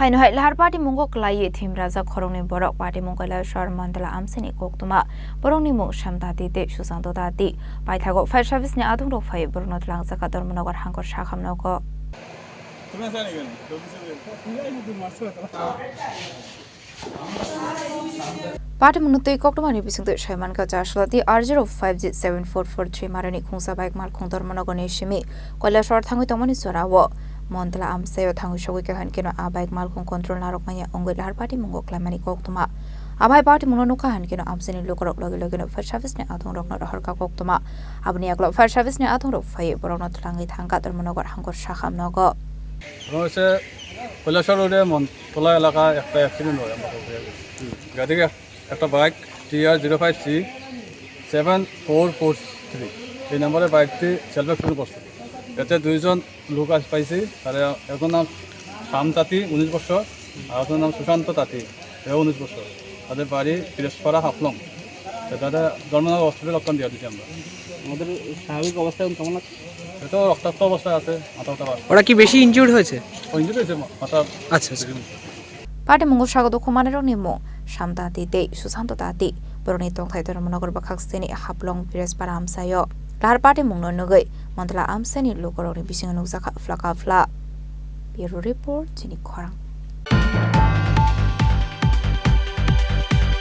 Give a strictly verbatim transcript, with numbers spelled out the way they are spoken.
Haino hai lahar party mungo kwlaiwi thwimrajak khoroknwi borok party mung Kailasor Mandala amchaini koktwma, borokni mung Samtati tei Susanto Tati. Paithago fire service ni adongrok phai borokno twlangjak Dharmanagar hangkor sakham nogo. Party mungno twi koktwmani bisingtwi saimankha Chasla tei R zero five G seven four four three marani khungsa bike malkhung Dharmanagarni simi Kailasor thangwi tongmani jorao. Mandala amchaio thangwi sogwi kha hinkhe no a bike malkhung control narwk manya wngwi lahar party mungo khlaimani koktwma. Abai party mungno nukha hinkhe no amchaini lukurok logi logi no fire service ni adongrokno rohorkha koktwma. Aboni yagulo fire service ni adongrok phaiwi borokno twlangwi thangkha Dharmanagar hangkor sakham nogo. Kailasor road-e Montola elaka ekta accident oi, amar gadige ekta bike T R zero five C seven four four three, এই নম্বরে বাইকটি self accident করছে। এতে দুইজন লোক আস পাইছি, তারা একজন নাম শাম তাঁতি, উনিশ বছর, আর একজন নাম সুশান্ত তাঁতি, এও উনিশ বছর। তাদের বাড়ি পিরোজপাড়া হাফলং। তো তাদের ধর্মনগর হসপিটাল অপশন দিয়ে দিচ্ছি আমরা। আমাদের স্বাভাবিক অবস্থা এখন কেমন আছে? এ তো রক্তাক্ত অবস্থায় আছে, মাথা ব্যথা পাচ্ছে। ওরা কি বেশি ইনজিউর্ড হয়েছে? ও ইনজিউর্ড হয়েছে, মা-, মাথা আচ্ছা, আচ্ছা। বেশি injured. Party mungo sago dokhumanirokni mung Sam Tati tei Susanto Tati. Borokni tongthai Dharmanagar bwkhak sini Haplong Pirespara amchaio. Lahar party mungno nugwi Mandala amchaini lukurokni bisingo nukjakha phlaka phla. Bureau report, chini khorang.